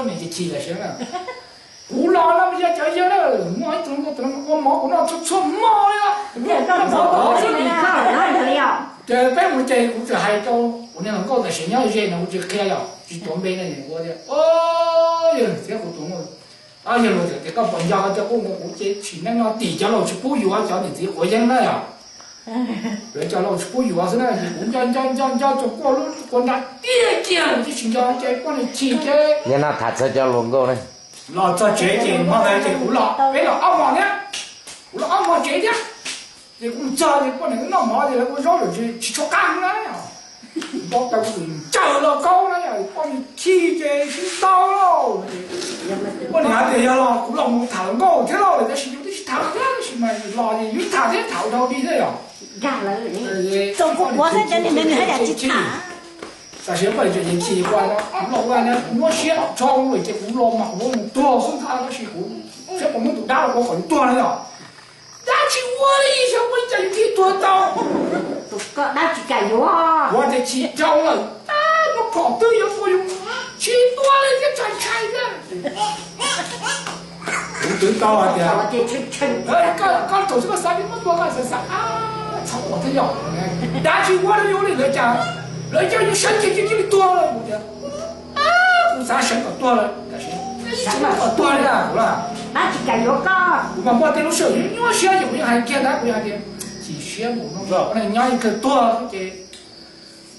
Niam ces chim lawm siab na. Kuv los no yog cov yawg na, muaj ib tug nkauj tus no ua mov kuv noj txhua txhua hmo li. Ces peb mus ces kuv txawm hais rau kuv niag hluas nkauj tam sim nyob ze no, kuv tsis qhia yom, tsis tuav npe no, kuv tias, o, yawg thiab kuv tus nkauj, yawg Luag tias koj puas nco tias kuv, kuv ces tsim neej no tim cov laus tsis pub yuav, cov niam txiv quav yeeb na yom. Lawv cov laus tsis pub yuav xwb na, ces kuv nco nco nco nco tsuas quaj lub kua nra tiag tiag, kuv twb tsis nco ces poj niam chim ces. Yog no tham txog cov hluas nkauj ne. Los txog tsev ces hmo ntawd ces kuv los, peb los ob hmos thiab, kuv los ob hmos tsev thiab. Ces kuv mus txog ces poj niam wb noj mov ces lawv ua zaub lawm tsis tshua qab na. Kuv ntaus kuv tus ntsawg los kaub na, poj niam chim ces sib ntaus lauj. Poj niam hais tias yog los kuv los mus tham hluas nkauj thiab lauj, tab sis yus twb tsis tham thiab, tab sis mas los ces yus tham thiab, tham dhau li thiab yom. Tam sim poj niam tseem chim, kuv los ua na, nyuaj siab tshaj lawm ces kuv los mas kuv mus tuag xwb ntag, tab sis kuv saib puas muaj tus dab los ua kom yus tuag na yom. Dab tsis ua li, xyov ua li cas yus thiaj tuag tau. Tus koj dab tsis kam yuav. Ua tias chim dhau lawm, muab phom twg yuav ua yus tsis tuag li thiab, txaus ntshai thiab. Kuv twv tau hais tias, koj thaum xub koj xav li muab tua koj xav xav, txhob ua thiab yom. Dab tsis ua li yus li, lawv cas, lawv coj yus sawv kiag cia cia li tuag lawm. Kuv tias, kuv xav sawv kom tuag lawm, sawv kom tuag li na kuv. Dab tsis kam yuav koj. Kuv mas muaj tej lub sij hawm nyuaj siab ces kuv yeej hais kiag ntag, kuv yeej hais tias chim siab mus no, neeg nyob ib kawg tuag ces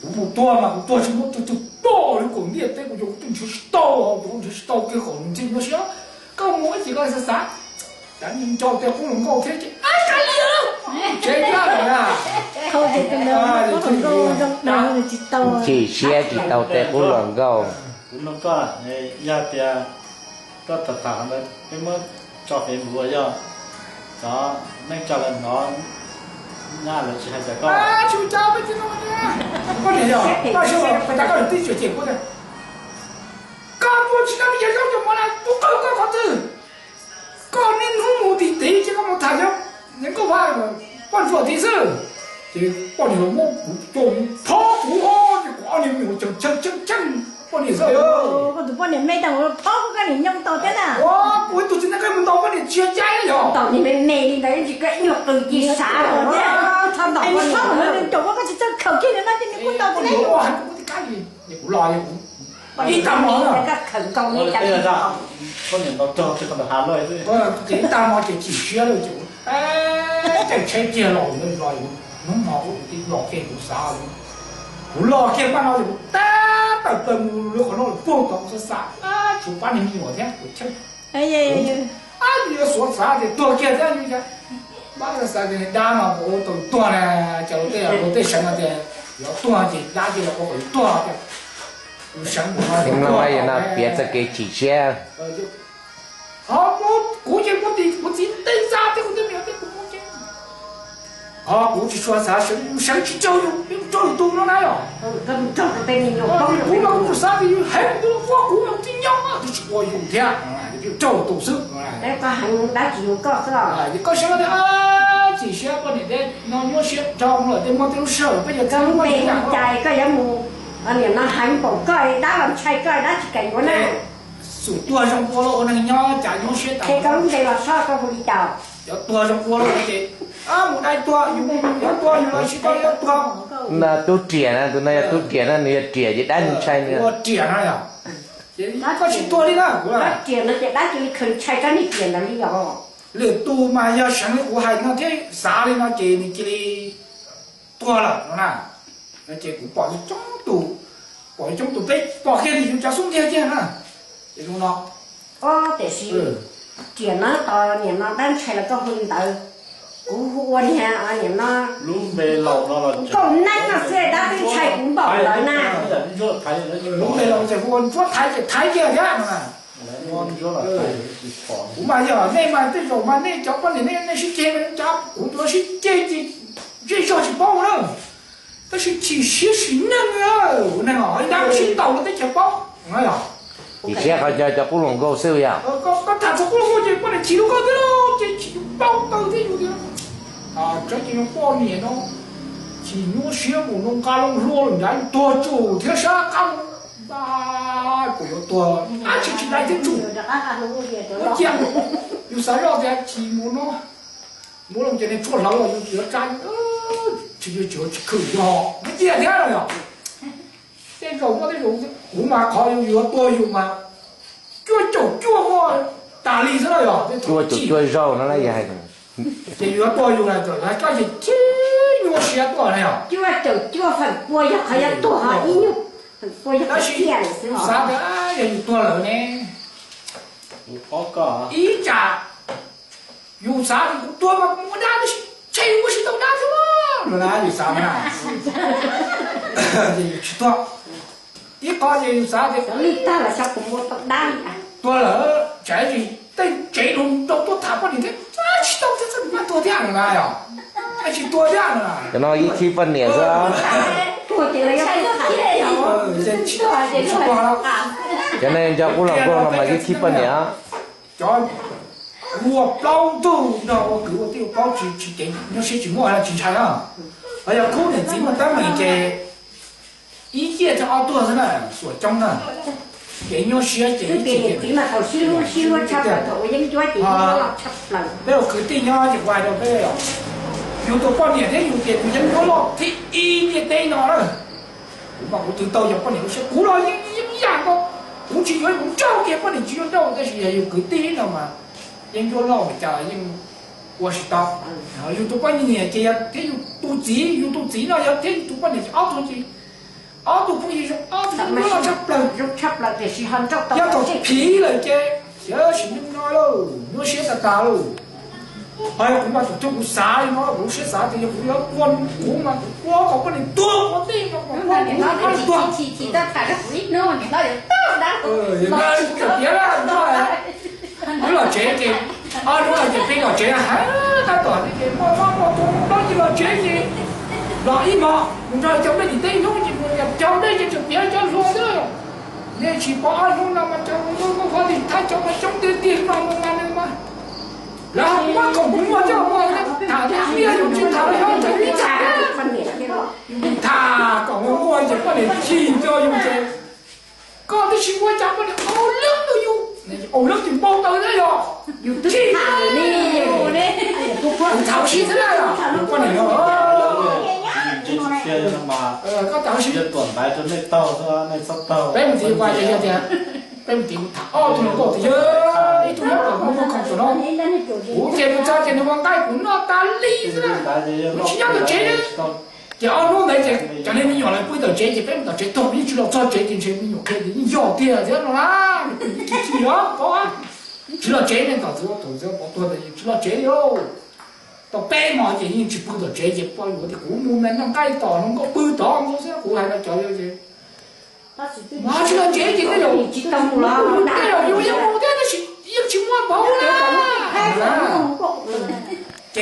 kuv mus tuag mas kuv tuag tsis muab tus twg pom li, kaum ntiaj teb kuv yuav kuv twb nrhiav tsis tau, kuv nrhiav tsis tau kiag, kaum ntiaj teb nyuaj siab. Koj mus ib chim koj xav xav, cas nco tej qub hluas nkauj thiab ces, ab, kav liam, tsev kab lawm na. Chim siab tsis tau tej qub hluas nkauj. Kuv nug koj, yog tias koj tham tham ntawd peb muab tso Facebook yog cov neej tsa lawv hnov, nyab lawv tsis hais cas koj. Koj niam yog, koj niam tib tsuas cem kuv tias, koj tua tsis tau me nyuam zaub cov mov na, tus qawg koj qhov twg? Koj niaj hnub mus tim tid ces koj mus tham cov nkauj vaj poj ntsuam tid xwb. Ces poj niam los muab kuv coj thov kuv, ces kuv ob niag me nyuam cheem cheem cheem poj niam xwb. Koj tus poj niam me tau thov koj, koj niam nyoo tau thiab na. Ua, kuv ib tug txiv neej qhib mus ntaus poj niam tsis yog caij yog. Ntaus niag me me li ntawd tsis koj ib nyuag qws ci sav los thiab. Txhob ntaus poj niam, koj tsis txawj khaws kiag li no ces nws kuj ntaus thiab. Kuv los, ib tag hmo, ib tag hmo ces chim siab lawm ces kuv caij tsheb kiag los, los hnub no kuv twb los kiag kuv xav, kuv los kiag pab no ces kuv tab tawm plaws mus lawv qhov no los puag tod kuv xav xav, tshuav pab niag me nyuam thiab kuv cheem. Ab, yus yuav xav xav tias tuag kiag thiab, pab xav xav tias dab no kuv ua tau tuag na, ces luag tej, luag tej seev no tias yuav tuag ces dab cia los ua kom yus tuag tias, yus seev mus no, piav txoj kev chim siab. Ho kuv ces kuv txiv tej ntxa thiab kuv tej me nyuam thiab kuv muaj ceeb, ho kuv tsis tshua xav seev, seev tsis raug yus, peb mus raug yus tus no na yom. Kuv mas kuv tsuas xav tias yus heev, yus ua kuv mas kuv tsis nyob, twb tsis ua yus thiab, raug tus xwb. Koj seev tias chim siab poj niam thiab no nyuaj siab dhau lawm, tej muaj tej lub sij hawm peb yuav txhawb npe li cas koj yuav mus, niam no heev npaum koj dab los ntshai koj dab tsis kam yuav na. Xum tuag zoo ua luaj ua neeg nyob cas nyuaj siab tas. Koj lub npe los soj koj hu li cas? Cov tuag zoo ua luaj ces mus dai tuag, yus mus cov tuag yus los tsis tau yuav tuag. Na tub riam na, tus no yog tub riam na, nws yog riam ces dab ntshai nws. Ua riam no yom, ces koj tsis tuag li na kuv. Koj riam no ces dab cia li khaws ntshai koj niag riam ntawd li yom. Lwm tus mas yog seev li kuv hais no thiab xav li no ces nws cia li tuag lawm no na. Ces kuv pom coob tus, pom coob tus peb pom kiag nws yus cov xub ntiag kiag na. Ces no, tiam sis riam no tos niam no dab ntshai los koj hu li ntawd. Kuv hu ua niag niam no, lub npe laus no los nkauj neeb no xwb dab twb ntshai kuv npaum ntawd na. Lub npe laus ces hu ua Ntsuab Thaiv ces Thaiv kiag thiab no na. Kuv mas yog nej mas tej zaum mas nej cov poj niam nej, nej sib ceg, kuv tus sib ceg ces zej zog tsis paub na. Tab sis chim siab sim neej, neeg os, dab sib ntaus no teb chaws paub. Chim siab qhov cov, cov qub hluas nkauj xwb yom. Koj tham txog qub hluas nkauj ces poj niam chim rau koj thiab lauj, ces chim paub tawv thiab yus tias, tseeb ces yog poj niam no chim nyuaj siab mus no nqa loo hlua lawm nrad yus tuag tsum thiab sab qab mus. Kuv yuav tuag, tsis tsis dai thiab tsum. Ua ciaj, yus xav zoj tias tsis mus no, muab loo ces nej tshuaj hlawv los yus yuav tsa, tsis yuav tsis tsis khwm yus ho muab ciaj thiab no yog. Tej zaum muaj tej zaum kuv mas qhov yus yuav tuag yus mas cuaj caum cuaj muaj tas li xwb no yog. Cuaj caum cuaj zaug no na yog hais. Ces yus yuav tuag yus na, koj ces tib nyuag siav tuaj na yog. Cuaj caum cuaj feem pua yog qhov yuav tuag ho ib nyuag feem pua yog qhov ciaj lawm xwb. Xav tias yog yus tuag lawm ne, ib tsam yus xav tias kuv tuag mas kuv ua dab tab sis ntshe yus ua tsis tau dab thiab no na yus xav na. Ces yus tsis tuag. Ib qho ces yus xav tias tuag lawm tsam tsev rau tuaj tham poj niam thiab tsis tau thiab txog kuv mam tuag thiab no na yog. Tsis tuag thiab no. Cov no ib khib poj niam xwb. Cov neeg nco qub los nkauj no mas ib khib poj niam. Cov ua plaub ntug nrog ua kwv ua tij ua plaub tsis tsis ceev, nyob siab tsis muaj tsis ntshai na. Los yog khub niam txiv muaj teeb meem ces ib ciaj thiab ob tuag xwb na, xuam coob na. Ces nyob siab ces ib ciaj. Peb ua kwv tij nyob ces kuv hais rau peb, yus tus poj niam thiab yus tias tus yeeb ncuab loj thib ib ntiaj teb no na. Kuv mas kuv twv tau yog poj niam lub siab, kuv los yeej yam nkaus, kuv tsis yuav kuv nrauj kiag poj niam tsis yuav nrauj, tab sis yog yus kwv tij no mas yeeb ncuab loj cas yeej ua tsis tau. Yus tus poj niam ces yog thiab yus tus txiv, yus tus txiv no yog thiab yus tus poj niam ces ob tug ces ob tug phooj ywg zoo, ob tug zoo loj tshaj plaws, zoo tshaj plaws tiam sis ho nrauj tau, yog thaum phiv lawm ces tab sis yeej no lauj, nyuaj siab tas tas lauj. Hos yog kuv mas thaum twg kuv xav li no, kuv lub siab xav tias yog kuv yuav ua, kuv mas kuv ua kom poj niam tuag ua tij no, kuv ua kom poj niam tuag. Piav lawm, hnub los tsev ces, hnub los ces peb los tsev, tab tom ces muaj mob muaj tuag muaj plaub ces los tsev ces los ib hmos mus nrog cov nplej tim teb hnub ces mus cov nplej ces tseem piav cov hluas xwb. Nej tsis pom ob hnub no mas cov hluas nkauj muaj qhov tim thaj cov mas coob tiag tiag no mus mas nws mas lawv muab khoom kuv muag coj muag tham tias yus tsis tham li no ces ib tham, tham kom muaj muaj ces poj niam chim rau yus ces koj twb tsis muaj cas poj niam au lab rau yus, au lab ces npau taws na yog. Yus twb tham lawm ne, kuv tham ua si thiab na, poj niam no koj tham ua si. Peb mus txiv, peb mus txiv kuv tham ob tug hluas nkauj tias yog ib tug nyob tom muaj khoom tom no, kuv ces kuv txog ces nws ua nqaij kuv noj tas li xwb na, kuv tsis nyob tom tsev. Ces ob hnub ntawd ces cov niag me nyuam lawv pw tom tsev ces peb mus tom tsev tag, yeej tsis los txog tsev ces ntshe me nyuam qhia tias yeej yog tiag thiab no na. Tsis yog pov, tsis los tsev ne, tom txiv, tom txiv pov tuag ntawd tsis los tsev li. Tau peb hmos ces yeej tsis pw tom tsev ces poj yuav tias kuv mus me noj nqaij tom hluas nkauj pw tod nkaus xwb, kuv hais rau cov yau ces tsis los tsev ces tej zaum, tej zaum yus yeej mus thiab tab sis yeej tsis muaj npaum li.